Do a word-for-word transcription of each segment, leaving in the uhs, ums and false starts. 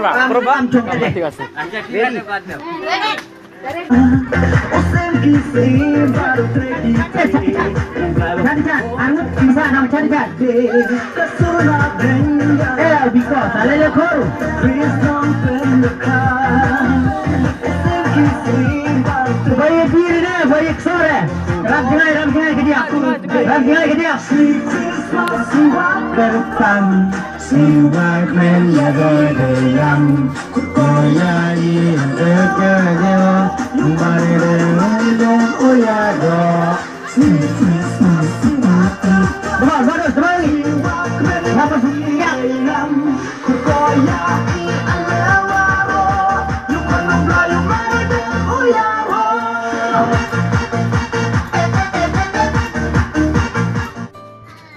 Pura, pura ba. Pura ba, tiga sih. Ready? Charikan, arngut masa nang charikan. Eh, biko, sale le khoru. Bai ye pir ne, bai ye ksore. Rap jingai, rap jingai ke dia. Rap jingai ke dia. Bertang, siwak men ya gede yang. Koya i de ke de, bare de de oya do. Come on, brothers, come on. Help us. Yeah.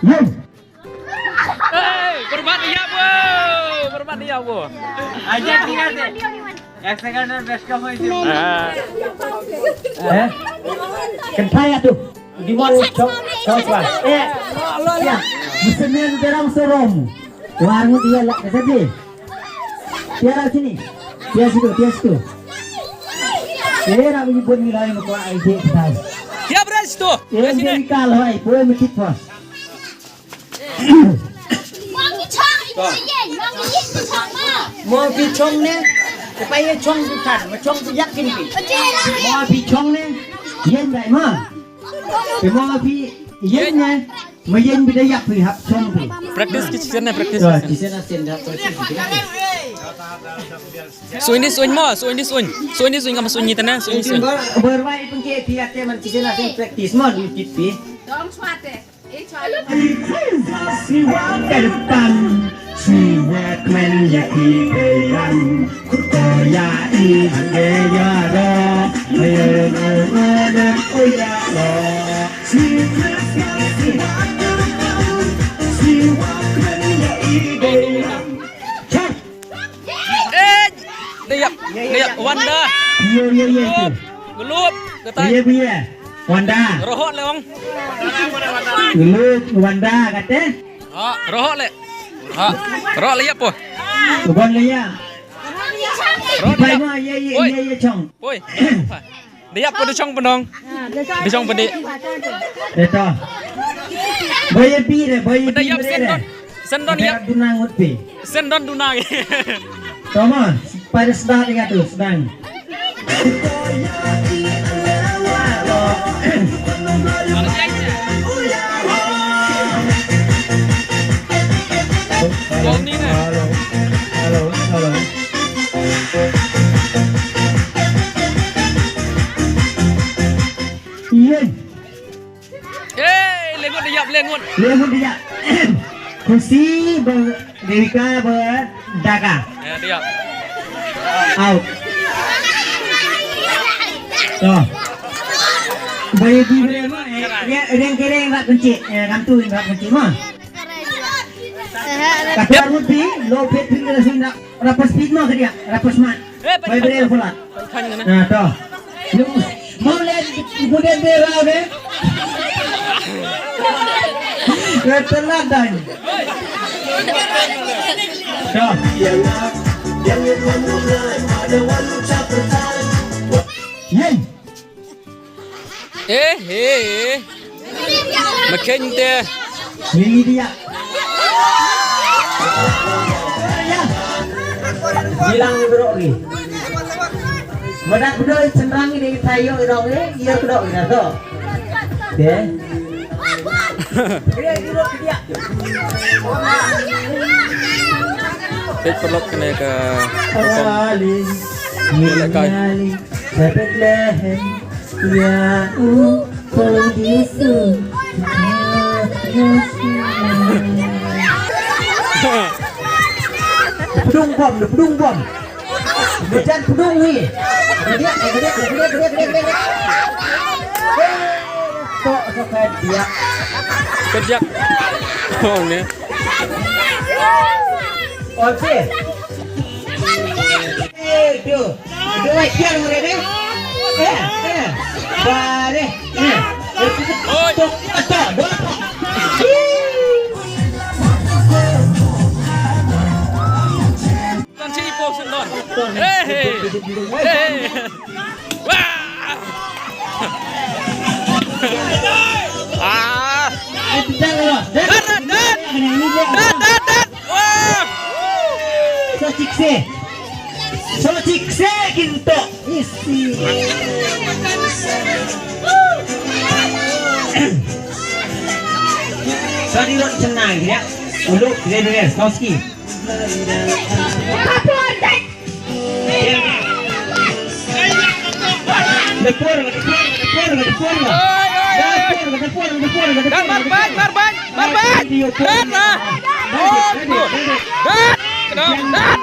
Yay. Hey, berbat dia, bro. Berbat dia, bro. Aja tinggal deh. Yang second dan best kamu itu. Eh? Kentai atu. Di mon chok chok ba. Eh. Ya. Mesti men berang serom. Warung dia lah kata dia. Tiara sini. Tiara situ, tiara situ. Tiara ni pun ni lain ko ai dia. Tiara berang situ. Tiara sini. Kal hoi, pun mesti tu. Mo phi chong ne? Te pa ye chong phi than, ma chong phi yak kin phi. Mo phi chong ne? Yen dai ma. Te mo phi yen ne? Ma yen bi da yak phi hap chong phi. Practice ki chen ne practice. To, ki chen ne chen da practice. Suin di suin mo, suin di suin. Suin di suin kam suin ni tana, suin di suin. Bar bar wai pun ke phi ate man ki chen ne practice mo di kit phi. Dong swate. Eh, da ïap, da ïap, Wanda. Yo, yo, yo, yo. Gelup, getai. Iya, iya. Wanda. Rohok le ong. Gelup, Wanda, kate. Ha, rohok le. Ha, rohok le ïap po. Bukan le ïap. Rohok le ïap. Pai ma, iya, iya, iya, iya, chong. Oi. Da ïap po da chong pynong. Da chong pyndik. Eto. Boy ïap pi re, boy ïap pi re. Sendon ïap. Duna ngut pi. Sendon duna. Toma, pada sedar ïa tu, sedang. Hello, hello, hello. Yen. Eh, lengut dia, lengut. Lengut dia. Khushi ba Devika ba Daga. Ya, dia. Out. To. Bayi di reng reng rap kencik. Eh, kam tu rap kencik mah. Kata rut pi, lo pet pi kena sunda. Rapas pit mah ke dia, rapas mat. Eh, pai beri pula. Nah, to. Lu mau lihat kemudian dia rau deh. Ketelat dah. To. Yen. Eh, eh, eh. Makin te. Ini dia. Bilang bro ni. Madak bro cenderang ini tayo dong eh, iya dong ini to. Oke. Dia dulu dia. Pek perlok kena ke. Kali. Kali. Bethlehem, ya u Jisu. Pdung bom, pdung bom. Bejan pdung wi. Gediak, gediak, gediak, gediak, gediak. Tok, tok, kediak. Kediak. Oh, ni. Oke. Eh, tu. Dua kian mereka. Eh, eh. Bare. Eh. Oi. Tok, tok, tok. Tan si ipo sendon. Eh, eh. Eh, eh. Wah. Ah. Eh, tidak, tidak. Dat, dat, dat. Dat, dat, dat. Wah. So chikse. So chikse kinto. Isi. Sorry, rot chennai, ya. Uluk, Gabriel, Kowski. Papua, Dek. Depur, depur, depur, depur. Depur, depur, depur, depur. Dan marban, marban, marban. Dat lah. Oh, tu. Dat. Kenapa? Dat.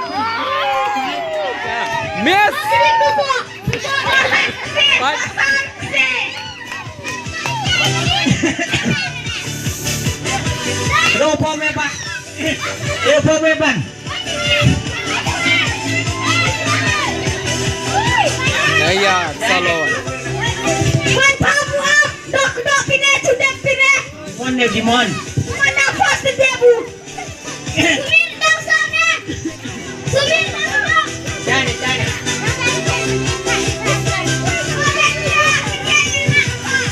Miss. Bye. Bro, pom ya, Pak. Ya, pom ya, Bang. Naya, salon. Wan pam up, dok dok pine, chudek pine. Mon ne dimon. Mana pas de debu. Sumir dong sana. Sumir dong. Dale, dale.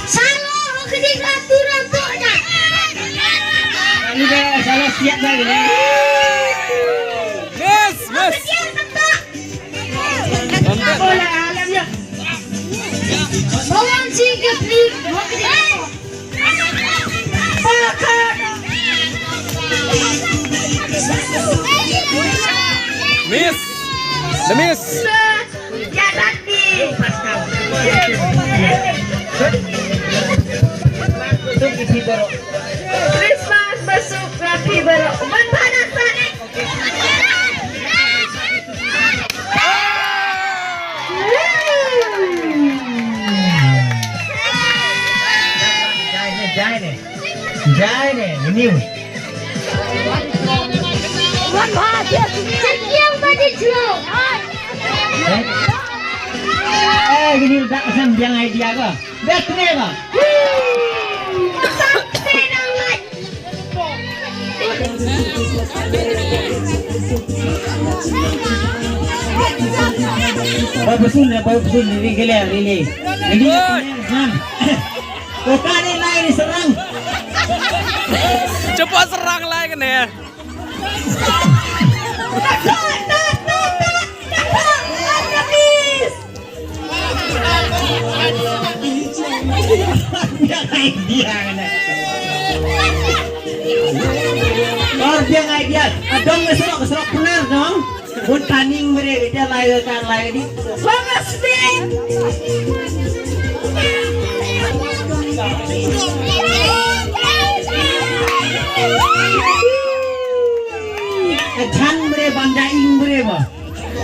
Salo, kedi aturan tu nya. Ini dah salah siap dah ini. Miss. The Miss. Ya Rabbi. Christmas masuk Rabbi baru. Ban panas panas. Jai ne, jai ne. Jai ne, ini. Wan ba dia. Yang pada jlo. Eh, gini dah kesan biang idea ko. Dah kena ko. Sampai nang mat. Bawa pesun ya, bawa pesun, ini gila, ini. Ini, ini, Ko kane lai ni serang. Cepat serang lai kane. Dia kane. Oh, dia ngai dia. Adong ngeserok, ngeserok benar dong. Bun taning bere, dia lai kan lai di. Bagus deh. Jan bere bang daing bere ba.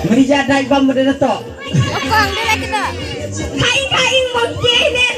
Meri jadai bang bere dato. Kain kain bang jenen.